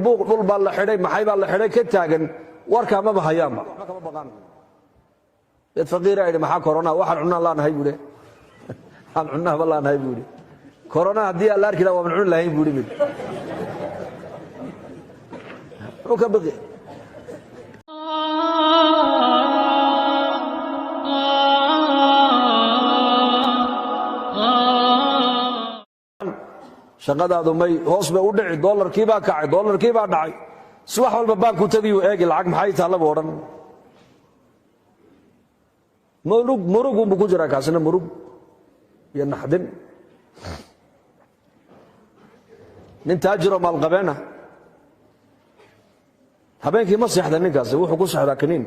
buuq, dhul baa la xidhay, maxay baa la xidhay ka taagan, warkaa maba hayaanba. Mid faqiira yidhi, "Maxaa korona? Waxaan cunaan laanahay," buuhi. "Waxaan cunahaba laanahay," buu yidhi. "Korona haddii aan la arki laha, waaban cuni lahayn," buu yidhi. Mid muxuu ka baqi? Shaqadaadu may hoos bay u dhici? Doolarkii baa kacay, doolarkii baa dhacay. Subax walba baanku tegiyuu eegi, lacag maxay taallaba odhan. Murug murugunbuu ku jiraa kaasina, murug iyo naxdin. Nin taajiroo maalqabeena habeenkii ma seexda. Ninkaasi wuxuu ku seexdaa kaniin,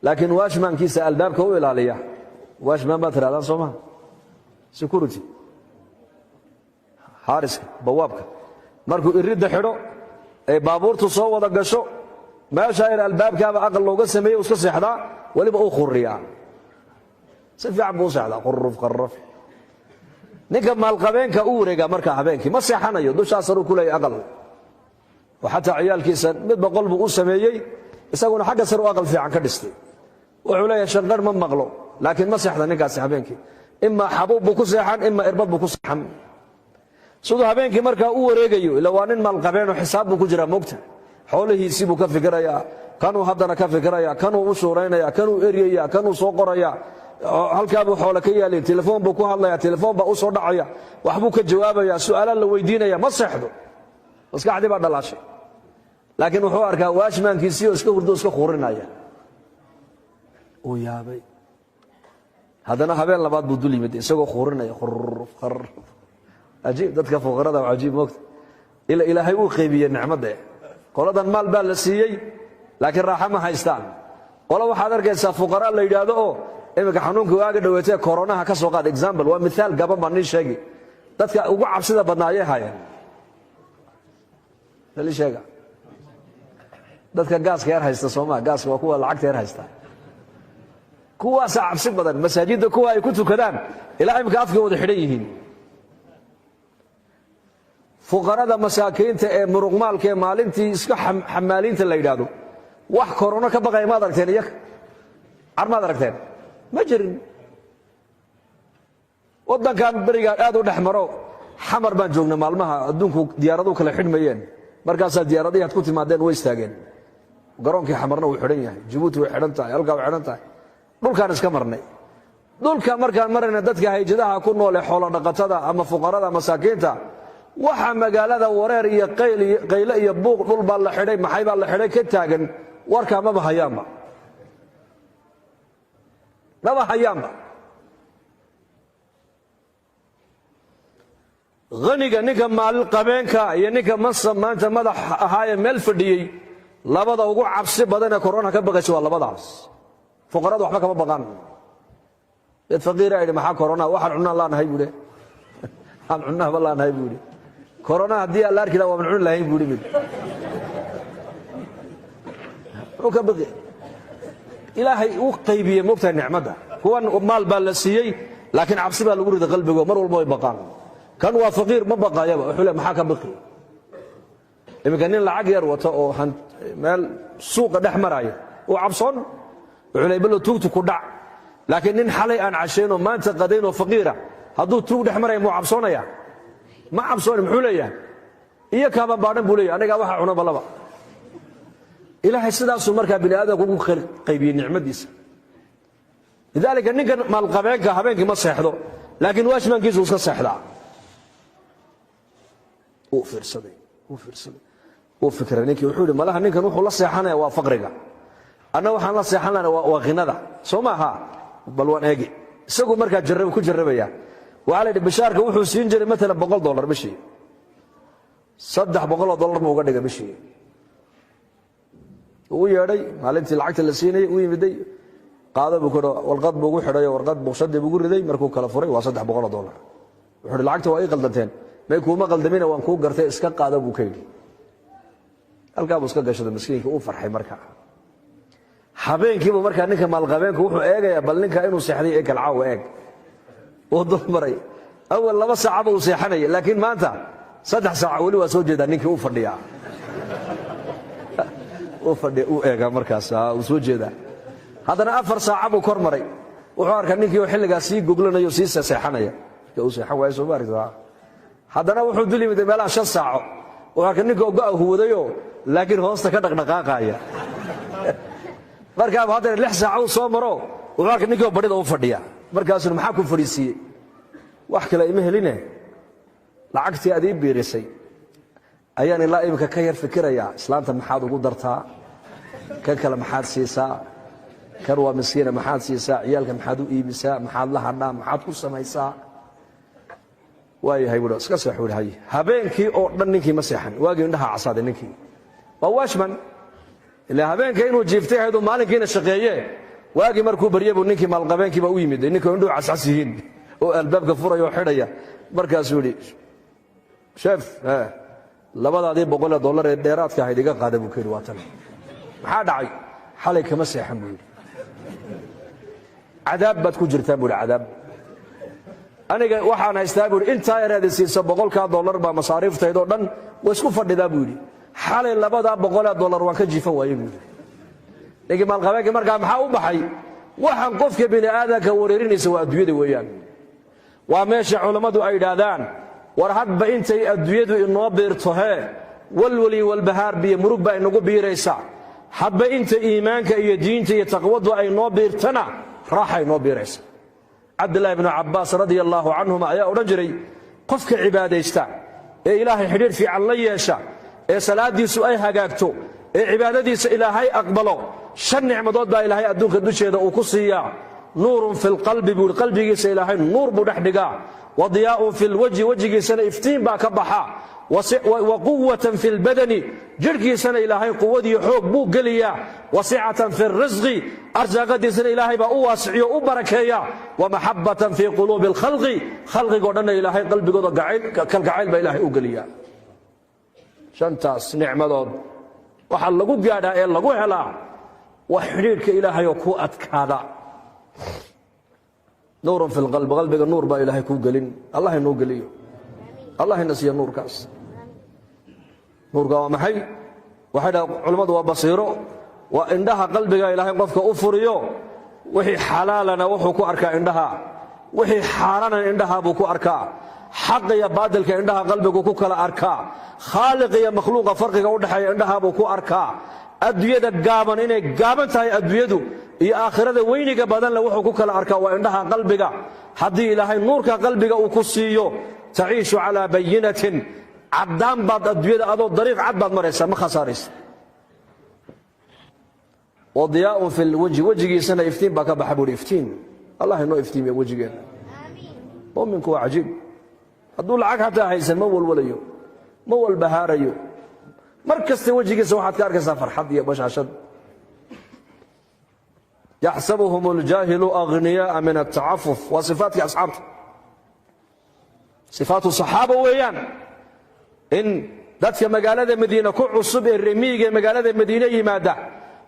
laakiin watchmankiisa albaabka u ilaaliya, watchman baad tirahdaan, soo maha? Security, xaariska, bawaabka, markuu iridda xidho ee baabuurtu soo wada gasho, meeshaa yar albaabkaaba aqal looga sameeyey, uu iska seexdaa. Weliba uu khuriyaa, si fiican buu u seexdaa, quruf qaraf. Ninka maalqabeenka u wareegaa markaa habeenkii ma seexanayo, dushaa saruu ku leeyahy aqal, oo xataa ciyaalkiisa mid boqol buu u sameeyey, isaguna xagga sare u aqal fiican ka dhistay. Wuxuu leeyahay, shanqar ma maqlo, laakiin ma seexda ninkaasi habeenkii. Imaa xabuub buu ku seexan, imaa irbad buu ku seexan. Siduu habeenkii markaa u wareegayo, ila waa nin maalqabeenoo xisaab buu ku jiraa, mogta, xoolihiisii buu ka fikirayaa, kanuu haddana ka fikiraya, kanuu u shuuraynaya, kanuu eryaya, kanuu soo qoraya, halkaabuu xoole ka yaalin, telefoon buu ku hadlaya, telefoon baa u soo dhacaya, waxbuu ka jawaabaya, su'aalaa la weydiinaya. Ma seexdo, maskaxdii baa dhalaashay. Laakiin wuxuu arkaa watchmankiisii oo iska hurdo, iska khurinaya. Uu yaabay. Haddana habeen labaad buu dul yimid isagoo khurinaya, khuruf kharuf. Ajiib, dadka fuqarada waa cajiib, moogta. Ila Ilaahay uu qaybiyey nicmadda. Qoladan maal baa la siiyey, laakiin raaxo ma haystaan. Qolo waxaad arkaysaa fuqara la yidhaahdo oo iminka xanuunka waaga dhaweetee koronaha ka soo qaad, example, waa mithaal gaban baan nii sheegi. Dadka ugu cabsida badnaa ayay haayeen? Lali sheega. Dadka gaaska yar haysta, soomaa? Gaaska waa kuwa lacagta yar haysta, kuwaasaa cabsi badan. Masaajidda kuwa ay ku tukadaan ilaa imika afkay wada xidhan yihiin. Fuqarada masaakiinta ee muruqmaalka ee maalintii iska xamaaliinta la yidhaahdo, wax korono ka baqaya maad aragteen? Iyaga car maad aragteen? Ma jirin. Waddankan berigaan aad u dhex maro, Xamar baan joognay maalmaha adduunku diyaaraduhu kala xidhmayeen. Markaasaa diyaaradihii ad ku timaadeen way istaageen. Garoonkii Xamarna wuu xidhan yahay, Jabuuti way xidhan tahay, halkaa way xidhan tahay. Dhulkaan iska marnay. Dhulka markaan marayna, dadka hayjadaha ku nool ee xoolo dhaqatada ama fuqarada masaakiinta, waxa magaalada wareer iyo qayle iyo buuq, dhul baa la xidhay, maxay baa la xidhay ka taagan, warkaa maba hayaanba, maba hayaanba. Haniga, ninka maalqabeenka iyo ninka mansab maanta madax ahaayee meel fadhiyey, labada ugu cabsi badan ee korona ka baqaysa waa labadaas. Fuqaradu waxba kama baqaan. Mid faqiira yidhi, "Maxaa korona? Waxaan cunaan laanahay," buuhi. "Waxaan cunahaba laanahay," buu yidhi. "Korona haddii aan la arki laha, waaban cuni lahayn," buu yidhi. Mid muxuu ka baqi? Ilaahay uu qaybiyey, moogtahay, nicmadda. Kuwan maal baa la siiyey, laakiin cabsi baa lagu riday qalbigo, mar walba way baqaan. Kan waa faqiir, ma baqayaba. Wuxuu le, maxaa ka baqi? Iminka nin lacag yar wato oo meel suuqa dhex maraya uu cabsoon, wuxuu le, balo tuugtu ku dhac. Laakiin nin xalay aan cashaynoo maanta qadaynoo faqiira, hadduu tuug dhex maraya, muu cabsoonaya? Ma cabsooni. Muxuu leeyahay? Iyo kaaban baadhan buu leeyahy, anigaa waxa cuna balaba. Ilaahay sidaasuu markaa bini aadamka ugu qaybiyey nicmadiisa. Lidaalika ninkan maalqabeenka habeenkii ma seexdo, laakiin watchmankiisu iska seexdaa. Uu fiirsaday, uu fiirsaday, uu fikray ninkii. Wuxuu yidhi, malaha ninkan wuxuu la seexanaya waa faqriga, anna waxaan la seexan lahana waa ghinada, soo maaha? Bal waan eegi. Isagu markaa jarrab ku jarrabaya. Waxaa la yidhi, bashaarka wuxuu siin jiray maalan $100 bishii, $300 buu uga dhigay bishii. Uu yeedhay maalintii lacagta la siinayay, u yimiday, qaado buu ku, warqad buu ugu xidhay, warqad buqshadii buu ugu riday. Markuu kala furay, waa $300. Wuxuu uhi, "Lacagta waa ii qaldanteen." "May, kuuma qaldamina, waan kuu gartay, iska qaado," buu ka yidhi. Halkaa buu iska gashaday miskiinka, uu farxay. Markaa habeenkiibu markaa ninka maalqabeenku wuxuu eegayaa bal ninka inuu seexday ee kalcaawa eeg. Uu dul maray. Awal 2 saacaba uu seexanaya, laakiin maanta 3 saaca weli waa soo jeedaa ninkii, u fadhiyaa. U fadhiya, u eegaa, markaas uu soo jeedaa. Haddana 4 saaca buu kor maray. Wuxuu arkaa ninkii oo xilligaas sii goglanayo, sii seexanaya. Uu seexan waayo, soo ma aragta? Haddana wuxuu dul yimid meelaha 5 saaco. Wuxuu arkay ninka oo go'a huwadayoo, laakiin hoosta ka dhaqdhaqaaqaya. Markaaba haddana 6 saaco uu soo maro. Wuxuu arkay ninkii oo badhida u fadhiya. Markaasuna, "Maxaa ku fadhiisiiyey?" "Wax kale ima heline, lacagtii aad ii biirisay ayaan ilaa iminka ka yar fikirayaa. Islaanta maxaad ugu dartaa? Kan kale maxaad siisaa? Kan waa miskiina, maxaad siisaa? Ciyaalka maxaad u iibisaa? Maxaad la hadhaa? Maxaad ku samaysaa?" "Waayahay," bui, "iska seex," buhi. Hay, habeenkii oo dhan ninkii ma seexan. Waagii indhaha casaaday. Ninkii waa watchman, ilaa habeenka inuu jiiftay ahayd, uu maalinkiina shaqeeye. Waagii markuu barye buu ninkii maalqabeenkiiba u yimid, ninkii indhuhu cascas yihiin oo albaabka furaya oo xidhaya. Markaasuu yidhi, "Chef, labadaadii boqolee dollar ee dheeraadka ahayd iga qaada," buu ka yidhi. "Waa tan." "Maxaa dhacay?" "Xalay kama seexan," buu yidhi. "Cadaab baad ku jirtaan," buu yidhi, "cadaab. Aniga waxaan haystaa," buu yidhi, "intaa yaraad siisa, boqolkaa dollar baa masaariiftaydoo dhan waa isku fadhidaa," buu yidhi. "Xalay labadaa boqolee dollar waan ka jiifan waayey," buu yidhi. Ninkii maalqabeenkii markaa maxaa u baxay? Waxaan qofka bini aadamka wareerinaysa waa adduunyada weeyaan. Waa meesha culammadu ay yidhaahdaan, war hadba intay adduunyadu inoo biirto hee, walwali walbahaar biyo murug baa inagu biiraysa. Hadba inta iimaanka iyo diinta iyo taqwadu ay noo biirtana, raaxa inoo biiraysa. Cabdillahi bnu Cabbaas radia allaahu canhuma ayaa odhan jiray, qofka cibaadaysta ee Ilaahay xidhiir fiican la yeesha, ee salaadiisu ay hagaagto, ee cibaadadiisa Ilaahay aqbalo, shan nicmadood baa Ilaahay adduunka dusheeda uu ku siiyaa. نور في القلب, buu yidhi, qalbigiisa Ilaahay nuur buu dhex dhigaa. وضياء في الوجه, wejigiisana iftiin baa ka baxa. وقوة في البدن, jidhkiisana Ilaahay quwadiyo xoog buu geliyaa. وسعة في الرزق, arsaaqadiisana Ilaahay baa u waasiciyo, u barakeeya. ومحبة في قلوب الخلق, khalqigoo dhanna Ilaahay qalbigooda kalgacayl baa Ilaahay u geliyaa. Shantaas nicmadood waxaa lagu gaadhaa ee lagu helaa waa xidhiidhka Ilaahay oo ku adkaada. نور في القلب, qalbiga nuur baa Ilaahay kuu gelin. Allah inoo geliyo, Allah ina siiya nuurkaas. Nuurka waa maxay? Waxay dhaha culimmadu waa basiiro, waa indhaha qalbiga Ilaahay qofka u furiyo. Wixii xalaalana wuxuu ku arkaa indhaha, wixii xaaraanana indhaha buu ku arkaa. Xaqa iyo baadilka indhaha qalbigu ku kala arkaa. Khaaliq iyo makhluuqa farqiga u dhexeeya indhaha buu ku arkaa. Adduunyada gaaban, inay gaaban tahay adduunyadu, iyo aakhirada weyniga badanle wuxuu ku kala arkaa waa indhaha qalbiga. Haddii Ilaahay nuurka qalbiga uu ku siiyo, تعيش على بينة, caddaan baad adduunyada, adoo dariiq cad baad maraysaa, ma khasaaraysa. وضياء في الوجه, wejigiisana iftiin baa ka baxa buuri. Iftiin, Allah inoo iftiimiya wejigeenna. Muminku waa cajiib. Hadduu lacag xataa haysan, ma walwalayo, ma walbahaarayo. Mar kasta wejigiisa waxaad ka arkaysaa farxad iyo bashaashad. يحسبهم الجاهل أغنياء من التعفف, waa sifaatkii asxaabta, صفات الصحابة weeyaan. In dadka magaalada Madiine ku cusub ee remiyiga ee magaalada Madiine yimaada,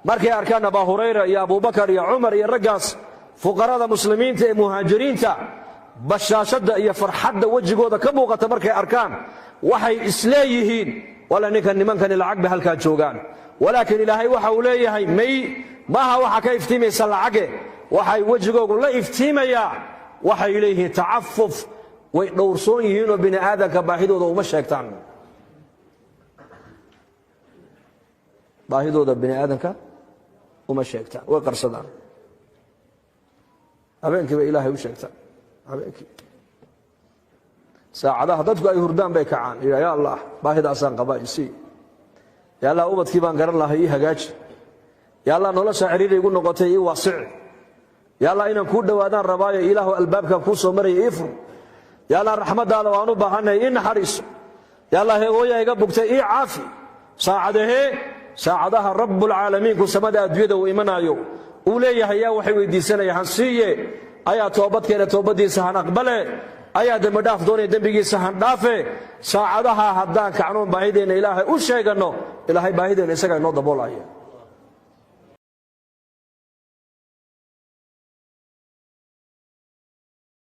markay arkaan Abaa Hurayra iyo Abubakar iyo Cumar iyo raggaas fuqarada muslimiinta ee muhaajiriinta, bashaashadda iyo farxadda wejigooda ka muuqata markay arkaan, waxay isleeyihiin, wala ninkan, nimankani lacag bay halkaa joogaan. Walaakiin Ilaahay waxa uu leeyahay, may maaha, waxa ka iftiimaysa lacage, waxay wejigoogu la iftiimayaa, waxay leeyihiin tacafuf, way dhowrsoon yihiinoo bini aadamka baahidooda uma sheegtaan. Baahidooda bini aadamka uma sheegtaan, way qarsadaan. Habeenkii bay Ilaahay u sheegtaan. Habeenkii saacadaha dadku ay hurdaan bay kacaan. "Ya Allah, baahidaasaan qabaa, isii. Ya Allah, ubadkii baan garan lahay, ii hagaaji. Ya Allah, nolosha ciriiri igu noqotay, ii waasici. Ya Allah, inaan kuu dhowaadaan rabaayo, Ilaahu albaabkan kuu soo maraya ii fur. Ya Allah, raxmaddaada waan u baahanay, ii naxariiso. Ya Allah, hooya iga bugtay, ii caafi." Saacadahee? Saacadaha Rabbulcaalamiinku samada adduunyada uu imanaayo, uu leeyahay, "Yaa waxay weydiisanaya han siiye? Ayaa toobadkeena, toobaddiisa han aqbale? Ayaa dembi dhaaf doonaya, dembigiisa han dhaafe?" Saacadaha haddaan kacnoon baahideenna Ilaahay u sheeganno, Ilaahay baahideenna isagaa inoo daboolaya.